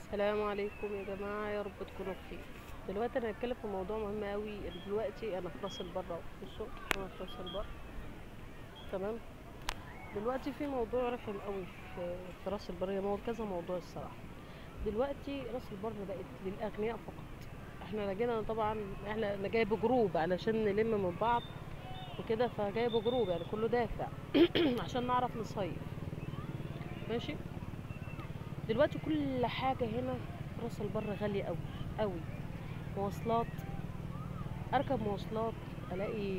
السلام عليكم يا جماعة، يا رب تكونوا بخير. دلوقتي انا هتكلم في موضوع مهم قوي. دلوقتي انا في راس البر اهو، بصوا انا في راس البر، تمام. دلوقتي في موضوع رخم قوي في راس البر، هي موضوع كذا موضوع الصراحة. دلوقتي راس البر بقت للأغنياء فقط. احنا جينا طبعا، انا جايبه group علشان نلم من بعض وكده، فجايبه group يعني كله دافع عشان نعرف نصيف، ماشي. دلوقتي كل حاجة هنا في راس البر غالية قوي قوي. مواصلات، اركب مواصلات الاقي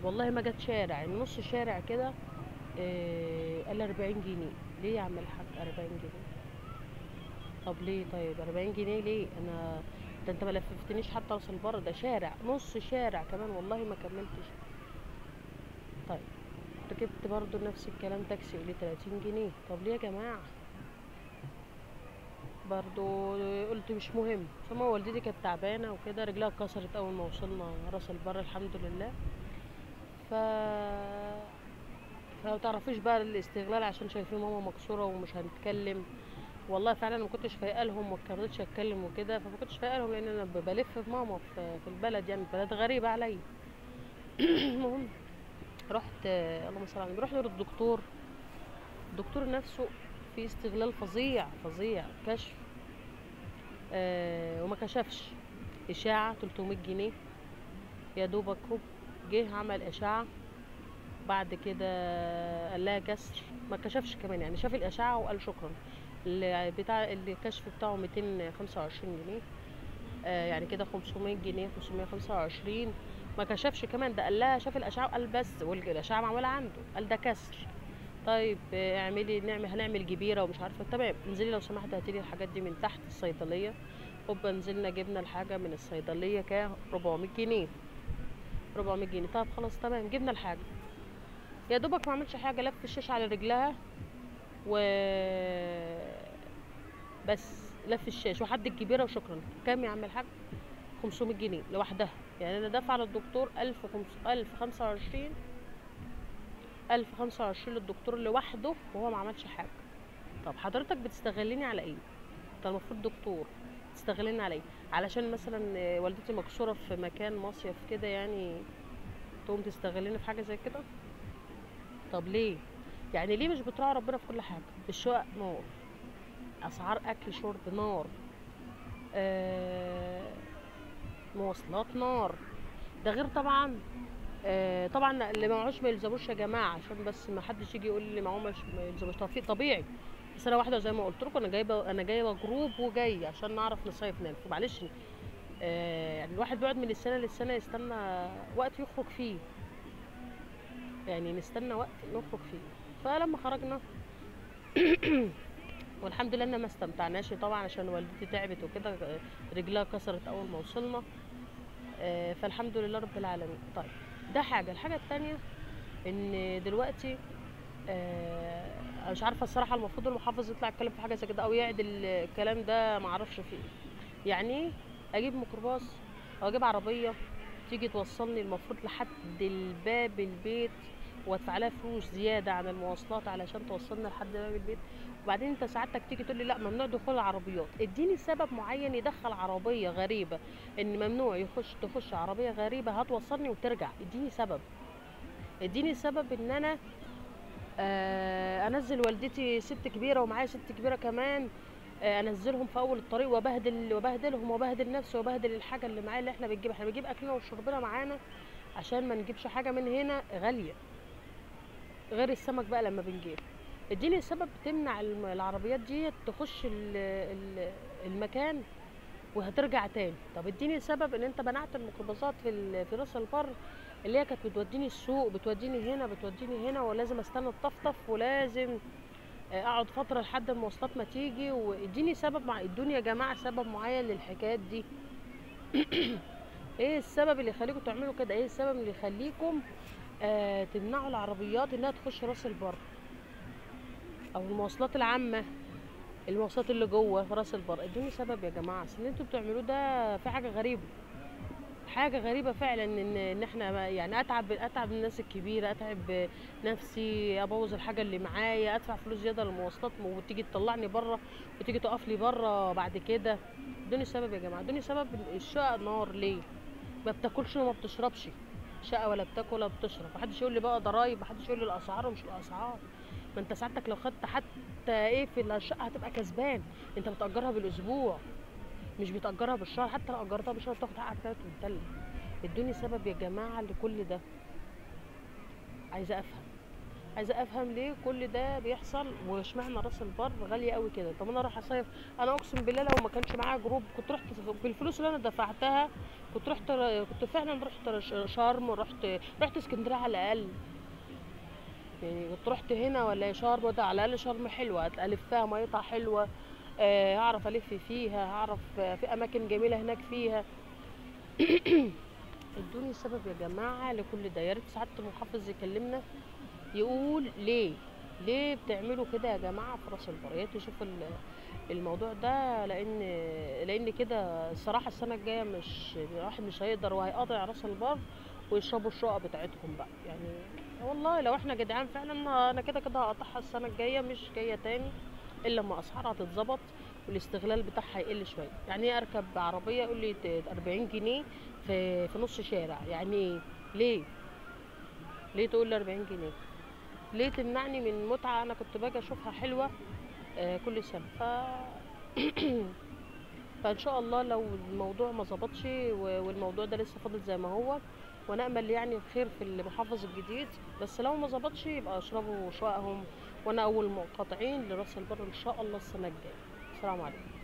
والله ما جت شارع، يعني نص شارع كده، قال 40 جنيه. ليه يا عم الحاج 40 جنيه؟ طب ليه؟ طيب 40 جنيه ليه؟ انا ده انت ما لففتنيش حتى راس البر، ده شارع نص شارع كمان والله ما كملتش. طيب ركبت برضو نفس الكلام تاكسي يقول لي 30 جنيه. طب ليه يا جماعة؟ برضو قلت مش مهم. ثم والدتي كانت تعبانة وكده، رجلها اتكسرت اول ما وصلنا راس البر الحمد لله. فما تعرفيش بقى الاستغلال، عشان شايفين ماما مكسورة ومش هنتكلم. والله فعلا ما كنتش فايقه لهم وما كنتش اتكلم وكده، فما كنتش فايقه لهم لان انا بلف في ماما في البلد، يعني البلد غريبة عليا. المهم رحت، اللهم صل على النبي، رحت للدكتور. الدكتور نفسه في استغلال فظيع فظيع، كشف وما كشفش. اشاعة 300 جنيه يا دوبك. هو جه عمل اشاعة، بعد كده قال لها كسر، ما كشفش كمان، يعني شاف الاشعة وقال شكرا. اللي بتاع الكشف بتاعه 225 جنيه، يعني كده 500 جنيه، 525. ما كشفش كمان، ده قال لها شاف الاشعة وقال بس، والاشعه معمولة عنده، قال ده كسر. طيب اعملي، هنعمل جبيرة ومش عارفه. تمام، انزلي لو سمحت هاتي لي الحاجات دي من تحت الصيدلية. هوبا نزلنا جبنا الحاجة من الصيدلية، كام؟ 400 جنيه. 400 جنيه. طب خلاص تمام، جبنا الحاجة يا دوبك ما عملش حاجة، لف الشاشة على رجلها و بس، لف الشاش وحد الكبيرة وشكرا. كام يا عم الحاج؟ 500 جنيه لوحدها. يعني انا دافعه للدكتور 1025، 1025 للدكتور لوحده وهو ما عملش حاجة. طب حضرتك بتستغلني على ايه؟ انت المفروض دكتور، تستغلني على ايه؟ علشان مثلا والدتي مكسورة في مكان مصيف كده، يعني تقوم تستغلني في حاجة زي كده؟ طب ليه؟ يعني ليه مش بتراعي ربنا في كل حاجة؟ الشقق نار، اسعار اكل شرب نار، مواصلات نار. ده غير طبعا طبعا اللي معهوش ما يلزموش يا جماعة، عشان بس ما حدش يجي يقول لي معاه مش ما يلزموش. طب في طبيعي، بس انا واحدة زي ما قلت لكم، انا جايبه group وجاي عشان نعرف نصيف نلف. معلش يعني الواحد بيقعد من السنة للسنة يستنى وقت يخرج فيه، يعني نستنى وقت نخرج فيه. فلما خرجنا والحمد لله ان ما استمتعناش طبعا، عشان والدتي تعبت وكده، رجلها كسرت اول ما وصلنا، فالحمد لله رب العالمين. طيب ده حاجة. الحاجة التانية ان دلوقتي مش عارفه الصراحة، المفروض المحافظ يطلع يتكلم في حاجة زي كده او يعدل الكلام ده، ما اعرفش فيه. يعني ايه اجيب ميكروباص او اجيب عربية تيجي توصلني المفروض لحد الباب البيت، وادفع لها فلوس زيادة عن المواصلات علشان توصلنا لحد باب البيت؟ وبعدين انت سعادتك تيجي تقول لي لا ممنوع دخول العربيات. اديني سبب معين يدخل عربية غريبة، ان ممنوع تخش عربية غريبة هتوصلني وترجع. اديني سبب، اديني سبب ان انا انزل والدتي ست كبيرة ومعايا ست كبيرة كمان، انزلهم في اول الطريق وبهدلهم وبهدل نفسي وبهدل الحاجة اللي معايا اللي احنا بنجيبها. احنا بنجيب اكلنا وشربنا معانا عشان ما نجيبش حاجة من هنا غالية، غير السمك بقى لما بنجيب. اديني سبب تمنع العربيات دي تخش المكان وهترجع تاني. طب اديني سبب ان انت منعت الميكروباصات في راس البر اللي هي كانت بتوديني السوق، بتوديني هنا بتوديني هنا، ولازم استنى الطفطف ولازم اقعد فترة لحد المواصلات ما تيجي. واديني سبب، مع ادوني يا جماعة سبب معين للحكايات دي. ايه السبب اللي يخليكم تعملوا كده؟ ايه السبب اللي يخليكم تمنعوا العربيات انها تخش راس البر او المواصلات العامة، المواصلات اللي جوه راس البر؟ ادوني سبب يا جماعة، اصل اللي انتوا بتعملوه ده في حاجة غريبة، حاجة غريبة فعلا ان احنا يعني اتعب الناس الكبيرة، اتعب نفسي، ابوظ الحاجة اللي معايا، ادفع فلوس زيادة للمواصلات، وتيجي تطلعني بره وتيجي تقف لي بره بعد كده. ادوني سبب يا جماعة، ادوني سبب. الشقة نار ليه؟ ما بتاكلش وما بتشربش، شقه ولا بتاكل ولا بتشرب. محدش يقول لي بقى ضرايب، محدش يقول لي الاسعار ومش الاسعار. ما انت ساعتك لو خدت حتى ايه في الشقة هتبقى كسبان، انت بتاجرها بالاسبوع مش بتأجرها بالشهر، حتى لو أجرتها بالشهر بتاخد حقك تلات وتلت. ادوني سبب يا جماعة لكل ده، عايزة أفهم، عايزة أفهم ليه كل ده بيحصل، واشمعنى راس البر غالية قوي كده؟ طب أنا رايحة أصيف، أنا أقسم بالله لو ما كانش معايا group كنت رحت بالفلوس اللي أنا دفعتها، كنت فعلا رحت شرم، رحت اسكندرية على الأقل، يعني كنت رحت هنا ولا شرم، ده على الأقل شرم حلوة ألفها، ميتها حلوة، هعرف الف فيها، هعرف في اماكن جميلة هناك فيها. ادوني سبب يا جماعة لكل ده. يا ريت سعادة المحافظ يكلمنا يقول ليه بتعملوا كده يا جماعة في راس البر. يا ريت يشوف الموضوع ده، لان كده الصراحة السنة الجاية مش الواحد مش هيقدر، وهيقاطع راس البر ويشربوا الشقق بتاعتهم بقى. يعني والله لو احنا جدعان فعلا، انا كده كده هقطعها السنة الجاية، مش جاية تاني الا لما اسعارها تتظبط والاستغلال بتاعها يقل شوية. يعني ايه اركب عربية يقول لي 40 جنيه في نص شارع؟ يعني ايه؟ ليه؟ ليه تقول لي 40 جنيه؟ ليه تمنعني من متعه انا كنت باجي اشوفها حلوة كل سنة؟ فان شاء الله لو الموضوع ما ظبطش والموضوع ده لسه فاضل زي ما هو، ونأمل يعني الخير في المحافظ الجديد، بس لو ما ظبطش يبقى اشربوا شققهم، وانا اول مقاطعين لراس البر ان شاء الله السنة الجاية. السلام عليكم.